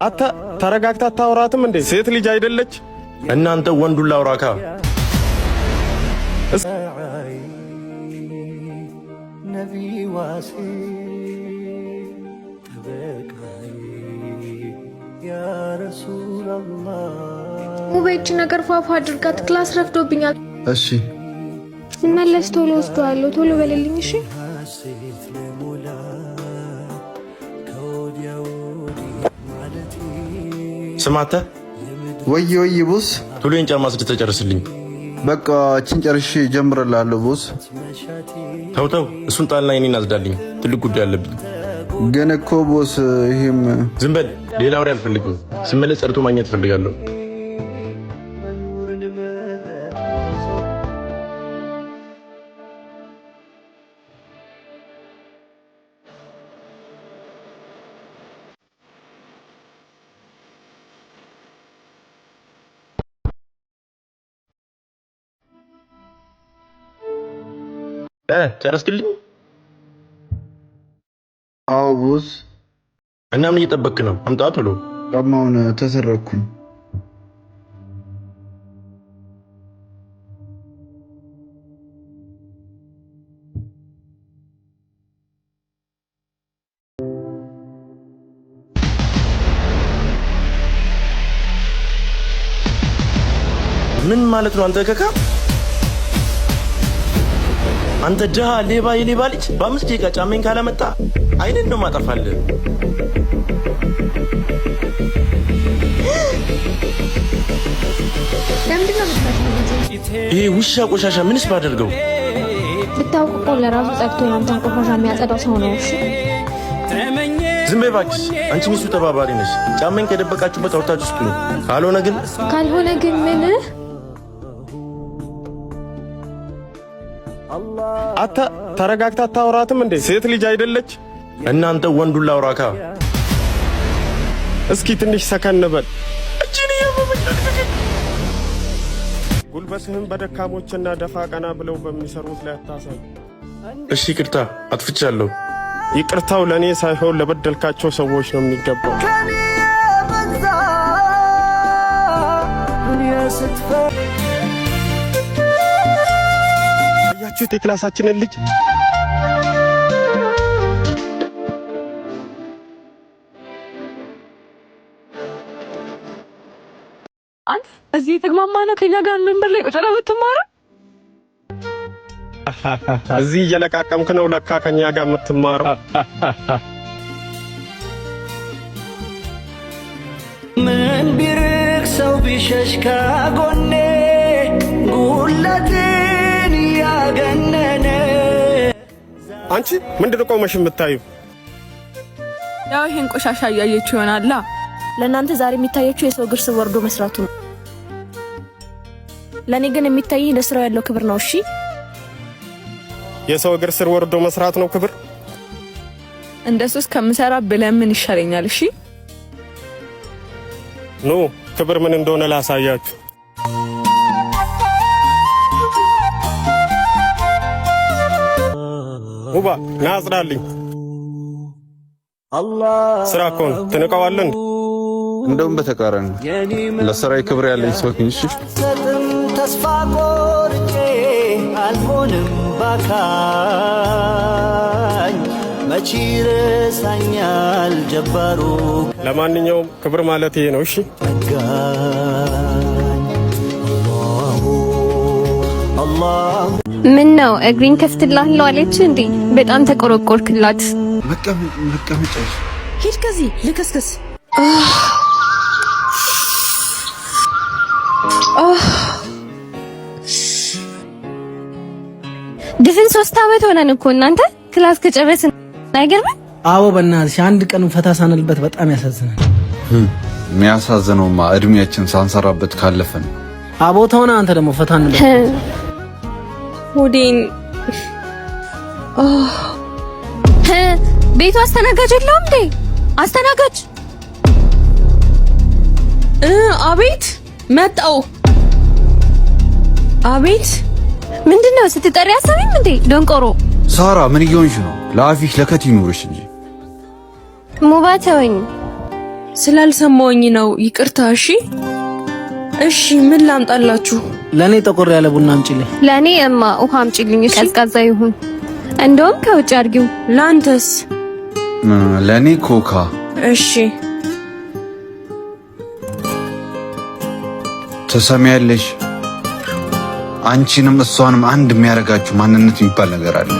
አታ ተረጋግታ አታወራትም እንዴ? ሴት ልጅ አይደለች? እናንተ ወንዱን ላውራካ። ሙቤ ይህች ነገር ፏፏ አድርጋት። Class ረፍዶብኛል። እሺ። ስመለስ ቶሎ ወስደዋለሁ። ቶሎ በልልኝ እሺ። ስማተ ወይ ወይ boss፣ ቶሎ ይሄን ጫማ አጽድተህ ጨርስልኝ። በቃ እችን ጨርሼ ጀምርልሃለሁ boss። ተው ተው፣ እሱን ጣልና የኔን አጽዳልኝ። ትልቅ ጉዳይ አለብኝ። ግን እኮ boss፣ ይሄም ዝም በል፣ ሌላ ወሬ አልፈልግም። ስመለስ ጸድቶ ማግኘት እፈልጋለሁ። ጨረስክልኝ? አዎ boss። እና ምን እየጠበክ ነው? አምጣ ቶሎ። ጫማውን ተሰረኩኝ። ምን ማለት ነው? አንተ ከካ አንተ ድሃ ሌባ የሌባ ልጅ በ5 ደቂቃ ጫሜን ካላመጣ አይንን ነው ማጠፋልህ። ለምንድን ነው የምትመታው? ይሄ ውሻ ቆሻሻ ምንስ ባደርገው? ብታውቅ እኮ ለራሱ ጸድቶ ያንተን ቆሻሻ የሚያጸዳው ሰው ነው። እሺ። ዝም በይ እባክሽ። አንቺ ሚስቱ ተባባሪ ነሽ። ጫሜን ከደበቃችሁበት አውጥታችሁ ስጡኝ። ካልሆነ ግን ካልሆነ ግን ምን? አታ ተረጋግታ አታወራትም እንዴ? ሴት ልጅ አይደለች? እናንተ ወንዱን ላውራካ። እስኪ ትንሽ ሰከን በል። እጅን እያመመኝ ነው። ጉልበትህን በደካሞችና ደፋ ቀና ብለው በሚሰሩት ላይ አታሳይ። እሺ ይቅርታ አጥፍቻለሁ። ይቅርታው ለእኔ ሳይሆን ለበደልካቸው ሰዎች ነው የሚገባው። አያችሁት የክላሳችንን ልጅ? አንተ እዚህ የተግማማ ነው ከኛ ጋር መንበር ላይ ቁጭ ብለህ የምትማረው? እዚህ እየለቃቀምክ ነው ለካ ከኛ ጋር የምትማረው። ምን ቢርቅ ሰው ቢሸሽ ከጎኔ ጉለትን እያገነነ። አንቺ ምንድን ቆመሽ የምታዩ? ያው ይሄን ቆሻሻ እያየችው ይሆናላ። ለእናንተ ዛሬ የሚታያችሁ የሰው እግር ስር ወርዶ መስራቱ ነው። ለእኔ ግን የሚታየኝ ለስራው ያለው ክብር ነው። እሺ። የሰው እግር ስር ወርዶ መስራት ነው ክብር? እንደሱ ከምሰራ ብለምን ይሻለኛል። እሺ። ኑ ክብር ምን እንደሆነ ላሳያችሁ። ሙባ ና አጽዳልኝ። ስራ እኮ ነው፣ ትንቀዋለን። እንደውም በተቃራኒ ለስራዬ ክብር ያለኝ ሰው ነኝ። እሺ። ሰጥም ተስፋ ቆርጬ አልሆንም ባካኝ መች ይረሳኛል ጀባሩ። ለማንኛውም ክብር ማለት ይሄ ነው። እሺ። ጠጋኝ አላሁ አላሁ። ምን ነው እግሬን ከፍትልሃለሁ አለች እንዴ? በጣም ተቆረቆርክላት። መቀመጫ ሂድ ከዚህ ልክስክስ። ድፍን 3 ዓመት ሆነን እኮ እናንተ class ከጨረስን፣ አይገርምም? አዎ በእናትሽ አንድ ቀን ፈታ ሳንልበት በጣም ያሳዝናል። የሚያሳዝነውማ እድሜያችን ሳንሰራበት ካለፈ ነው። አቦ ተውና አንተ ደግሞ ፈታ እንበል። ሆዴን። ቤቱ አስተናጋጅ የለውም እንዴ? አስተናጋጅ። አቤት መጣው። አቤት። ምንድነው ስትጠሪ አሰሚም እንዴ ደንቆሮ? ሳራ ምን እየሆንሽ ነው? ለአፊሽ ለከት ይኑርሽ እንጂ። ሙባ ተወኝ። ስላልሰማውኝ ነው ይቅርታ። እሺ እሺ፣ ምን ላምጣላችሁ? ለእኔ ጠቆር ያለ ቡና አምጪልኝ። ለእኔ እማ ውሃ አምጪልኝ። እሺ፣ ቀዝቃዛ ይሁን። እንደውም ከውጭ አድርጊው። ላንተስ? ለእኔ ኮካ። እሺ። ትሰሚያለሽ? አንቺንም እሷንም አንድ የሚያደርጋችሁ ማንነት የሚባል ነገር አለ።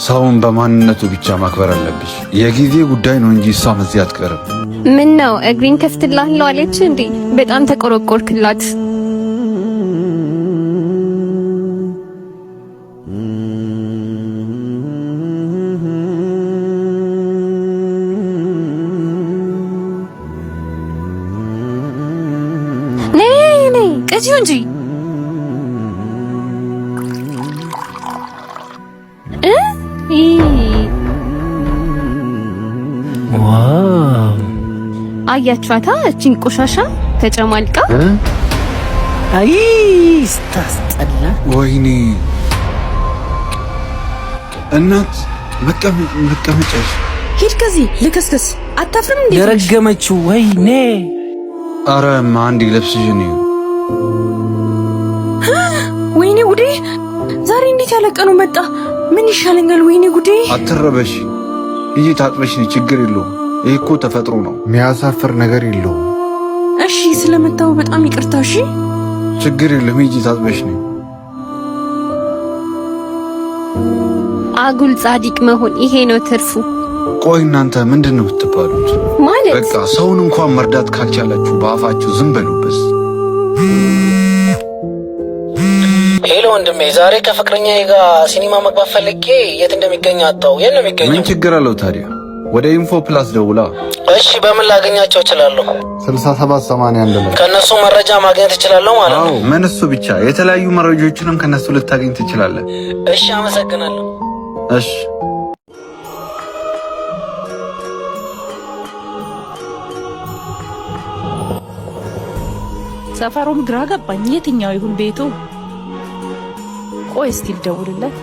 ሰውን በማንነቱ ብቻ ማክበር አለብሽ። የጊዜ ጉዳይ ነው እንጂ እሷም እዚህ አትቀርም። ምን ነው እግሬን ከፍትልሃለሁ አለች እንዴ? በጣም ተቆረቆርክላት። ነይ ነይ ቅጂው እንጂ እ Wow! አያችኋታ እቺን ቆሻሻ ተጨማልቃ። አይ ስታስጠላ! ወይኔ እናት መቀመጫሽ። ሂድ ከዚህ ልክስክስ። አታፍርም እንዴ? ደረገመችው። ወይኔ! አረ አንዴ ልብስሽን እዩ። ወይኔ ጉዴ! ዛሬ እንዴት ያለ ቀኑ መጣ። ምን ይሻለኛል? ወይኔ ጉዴ! አትረበሽ። ይህ ታጥበሽ ነው፣ ችግር የለውም። ይህ እኮ ተፈጥሮ ነው፣ የሚያሳፍር ነገር የለውም። እሺ፣ ስለመታው በጣም ይቅርታ። እሺ፣ ችግር የለም። ሂጂ ታጥበሽ ነው። አጉል ጻዲቅ መሆን ይሄ ነው ትርፉ። ቆይ እናንተ ምንድን ነው የምትባሉት? ማለት በቃ ሰውን እንኳን መርዳት ካልቻላችሁ በአፋችሁ ዝም በሉበት። Hello ወንድሜ፣ ዛሬ ከፍቅረኛዬ ጋር ሲኒማ መግባት ፈልጌ የት እንደሚገኝ አጣሁ። የት ነው የሚገኘው? ምን ችግር አለው ታዲያ? ወደ ኢንፎ ፕላስ ደውላ። እሺ፣ በምን ላገኛቸው እችላለሁ? 6781 ላይ ከእነሱ መረጃ ማግኘት እችላለሁ ማለት ነው? ምን እሱ ብቻ፣ የተለያዩ መረጃዎችንም ከነሱ ልታገኝ ትችላለህ። እሺ፣ አመሰግናለሁ። እሺ። ሰፈሩም ግራ ገባኝ። የትኛው ይሁን ቤቱ? ቆይ እስቲ ልደውልለት።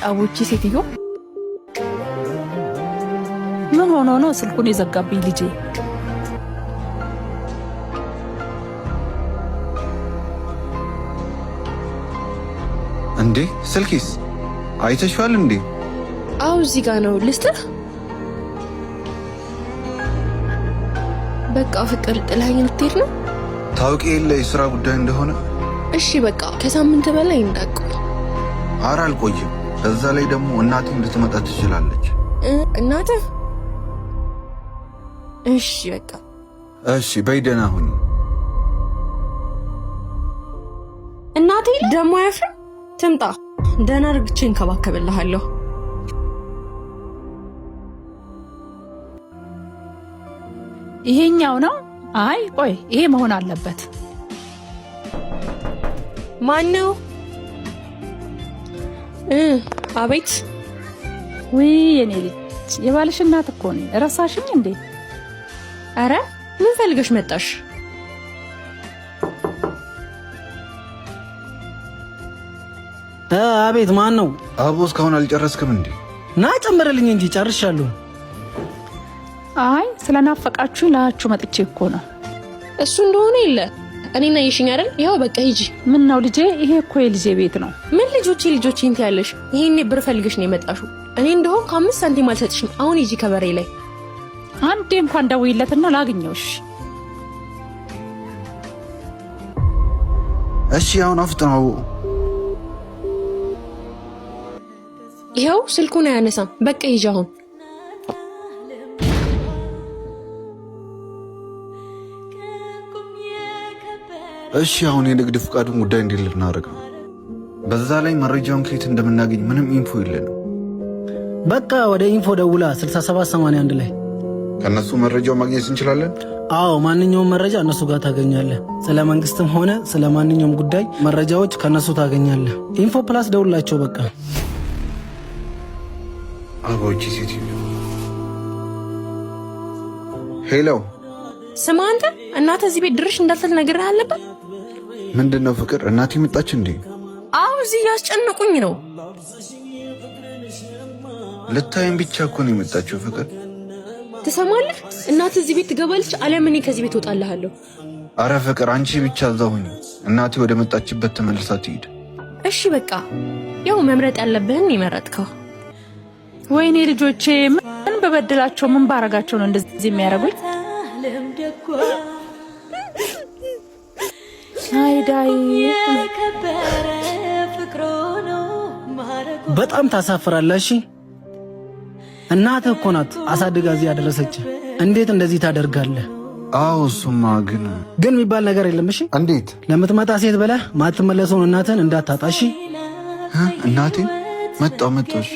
ጫቦቺ ሴትዮ ምን ሆኖ ነው ስልኩን የዘጋብኝ ልጄ? እንዴ ስልኪስ አይተሽዋል እንዴ? አው እዚህ ጋር ነው። ልስጥህ? በቃ ፍቅር ጥለኸኝ ልትሄድ ነው? ታውቂ የለ የስራ ጉዳይ እንደሆነ። እሺ በቃ ከሳምንት በላይ እንዳትቆይ። ኧረ አልቆይም። በዛ ላይ ደግሞ እናቴም ልትመጣ ትችላለች። እናትህ? እሺ በቃ እሺ በይ ደህና ሁኚ። እናቴ ደግሞ አያፍርም። ትምጣ፣ ደህና አድርግቼ እንከባከብልሃለሁ። ይሄኛው ነው? አይ ቆይ ይሄ መሆን አለበት። ማን ነው? አቤት። ውይ የኔ ልጅ የባልሽ እናት እኮ ነኝ። ረሳሽኝ እንዴ? አረ ምን ፈልገሽ መጣሽ? አቤት። ማን ነው? አቦ እስካሁን አልጨረስክም እንዴ? ና ጨምርልኝ እንጂ ጨርሻለሁ። አይ ስለናፈቃችሁ ላያችሁ መጥቼ እኮ ነው። እሱ እንደሆነ የለ እኔና የሽኝ አይደል? ይኸው በቃ ሂጂ። ምን ነው ልጄ፣ ይሄ እኮ የልጄ ቤት ነው። ምን ልጆቼ ልጆቼ እንትን ያለሽ? ይሄኔ ብር ፈልገሽ ነው የመጣሽው። እኔ እንደሆን ከ5 ሳንቲም አልሰጥሽም። አሁን ሂጂ ከበሬ ላይ። አንዴ እንኳን ደውይለትና ላግኘውሽ። እሺ አሁን አፍጥነው። ይኸው ስልኩን አያነሳም። በቃ ሂጂ አሁን። እሺ አሁን የንግድ ፍቃዱን ጉዳይ እንዴት ልናደርግ ነው? በዛ ላይ መረጃውን ከየት እንደምናገኝ ምንም info የለንም። በቃ ወደ ኢንፎ ደውላ 6781 ላይ ከእነሱ መረጃው ማግኘት እንችላለን። አዎ፣ ማንኛውም መረጃ እነሱ ጋር ታገኛለህ። ስለ መንግስትም ሆነ ስለ ማንኛውም ጉዳይ መረጃዎች ከእነሱ ታገኛለህ። ኢንፎ ፕላስ ደውላቸው በቃ። አቦ ይቺ ሴትዮ። Hello። ስማ አንተ፣ እናትህ እዚህ ቤት ድርሽ እንዳትል ነግሬህ አልነበር? ምንድን ነው ፍቅር? እናቴ መጣች እንዴ? አዎ፣ እዚህ እያስጨነቁኝ ነው። ልታይም ብቻ እኮ ነው የመጣችው ፍቅር። ትሰማለህ? እናትህ እዚህ ቤት ትገባለች፣ አሊያም እኔ ከዚህ ቤት እወጣልሃለሁ። አረ ፍቅር፣ አንቺ ብቻ እዛ ሁኚ። እናቴ ወደ መጣችበት ተመልሳ ትሂድ። እሺ በቃ ያው መምረጥ ያለብህን የመረጥከው። ወይኔ ልጆቼ፣ ምን በበድላቸው ምን ባረጋቸው ነው እንደዚህ የሚያደርጉኝ? አይዳይ በጣም ታሳፍራለህ። እሺ እናትህ እኮ ናት አሳድጋ እዚህ ያደረሰች። እንዴት እንደዚህ ታደርጋለህ? አዎ እሱማ ግን ግን የሚባል ነገር የለም። እሺ እንዴት ለምትመጣ ሴት ብለህ ማትመለሰውን እናትህን እንዳታጣ። እሺ እናቴ መጣሁ መጣሁ፣ እሺ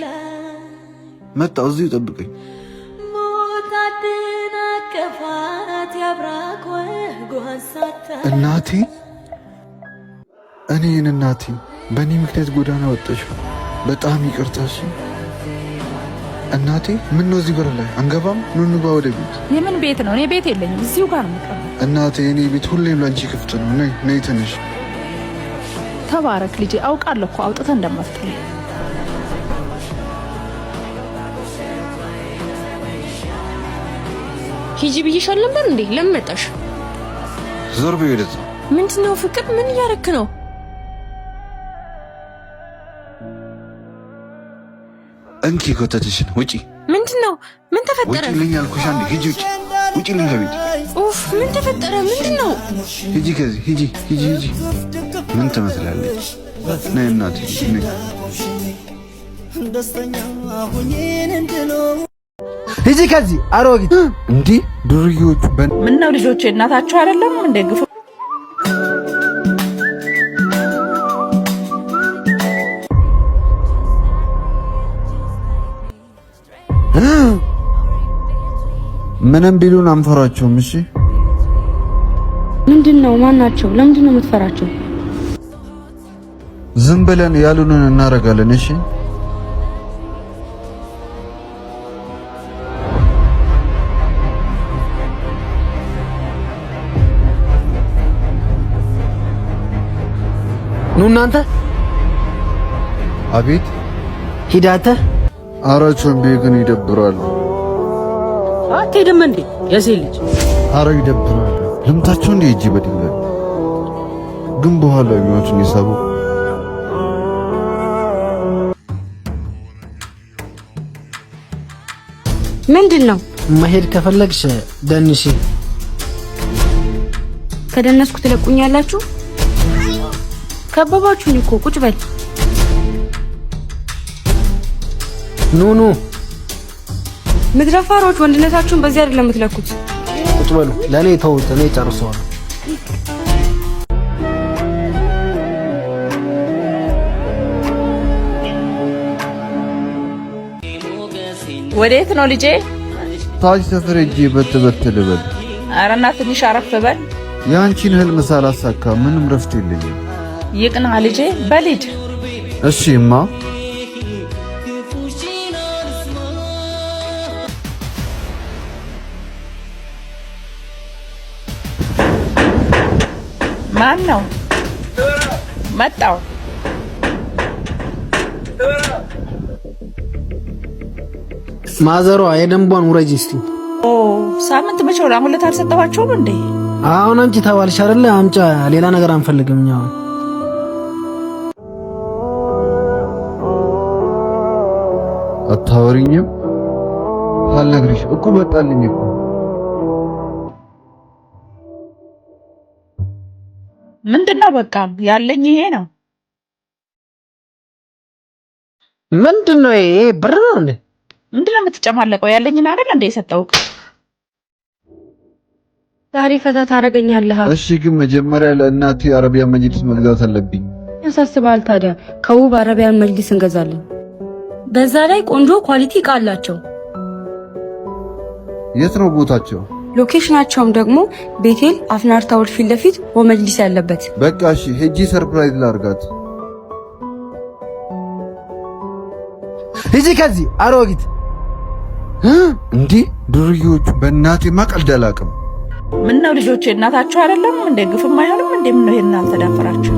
መጣሁ፣ እዚሁ ጠብቀኝ። እናቴ እኔን እናቴ በእኔ ምክንያት ጎዳና ወጣሽ። በጣም ይቅርታ። እሺ እናቴ። ምን ነው እዚህ በር ላይ አንገባም? ኑ እንግባ ወደ ቤት። የምን ቤት ነው? እኔ ቤት የለኝም፣ እዚሁ ጋር ነው የምቀመጠው። እናቴ የኔ ቤት ሁሌም ላንቺ ክፍት ነው። ነይ ነይ፣ ትንሽ ተባረክ ልጄ። አውቃለሁ እኮ አውጥተህ እንደማትጥለኝ። ሂጂ ብዬሽ አልነበር እንዴ? ለምን መጣሽ? ዞር በይ ወደዛ። ምንድን ነው ፍቅር? ምን እያረክ ነው? እንኪ ኮተትሽን ውጪ። ምንድን ነው? ምን ተፈጠረ? ውጪልኝ አልኩሽ። አንዴ ሂጂ፣ ውጪ፣ ውጪልኝ ከቤት። ኡፍ፣ ምን ተፈጠረ? ምንድን ነው? ሂጂ ከዚህ ሂጂ፣ ሂጂ፣ ሂጂ። ምን ትመስላለች? ነይ እናቴ ነይ። ሂጂ ከዚህ አሮጊት። እንዴ ዱርዬዎቹ! ምነው ልጆቼ እናታችሁ አይደለም እንደ ግፉ ምንም ቢሉን አንፈራቸውም። እሺ ምንድን ነው? ማን ናቸው? ለምንድን ነው የምትፈራቸው? ዝም ብለን ያሉንን እናደርጋለን። እሺ ኑ እናንተ። አቤት። ሂዳተ አረ ቾምቤ ግን ይደብራል። አትሄድም እንዴ የሴት ልጅ? አረ ይደብራል። ልምታቸው እንዴ እጂ በድንጋይ ግን በኋላ ቢሞቱን ይሳቡ። ምንድን ነው? መሄድ ከፈለግሽ ደንሺ። ከደነስኩ ትለቁኛላችሁ? ከበባችሁኝ እኮ ቁጭ በል። ኑ ኑ ምድረፋሮች ወንድነታችሁን በዚህ አይደለም የምትለኩት። ቁጭ በሉ። ለእኔ ተውት፣ እኔ ጨርሰዋለሁ። ወዴት ነው ልጄ? ታች ሰፈር ሂጅ በት በት ልበል። ኧረ እና ትንሽ አረፍ በል። የአንቺን ህልም ሳላሳካ ምንም ረፍት የለኝም። ይቅና ልጄ፣ በልሂድ። እሺ እማ። ማን ነው? መጣው። ማዘሯ የደንቧን ውረጅ እስቲ። ኦ ሳምንት መቼ ሆነ? አሁን ዕለት አልሰጠኋቸውም እንዴ? አሁን አምጪ ተባልሽ አይደለ? አምጫ። ሌላ ነገር አንፈልግም እኛ። አታወሪኝም? አልነግርሽ እኮ መጣልኝ እኮ። ምንድን ነው? በቃ ያለኝ ይሄ ነው። ምንድን ነው ይሄ? ብር ነው እንዴ? ምንድን ነው የምትጨማለቀው? ያለኝን አይደል እንደ የሰጠውክ። ዛሬ ፈታ ታደርገኛለህ። እሺ ግን መጀመሪያ ለእናቴ አረቢያ መጅሊስ መግዛት አለብኝ። ያሳስባል ታዲያ። ከውብ አረቢያን መጅሊስ እንገዛለን። በዛ ላይ ቆንጆ quality እቃ አላቸው። የት ነው ቦታቸው? location ኣቸውም ደግሞ ቤቴል አፍናር ታወር ፊት ለፊት ወመጅሊስ ያለበት። በቃ እሺ፣ ሄጂ surprise ላርጋት። ሂጂ ከዚህ አሮጊት። እንዴ ዱርዬዎቹ! በእናቴማ ቀልድ አላውቅም። ምን ነው ልጆቼ፣ እናታችሁ አይደለም እንደ ግፍም አይሆንም እንዴ? ምን ነው ይሄን አልተዳፈራችሁ?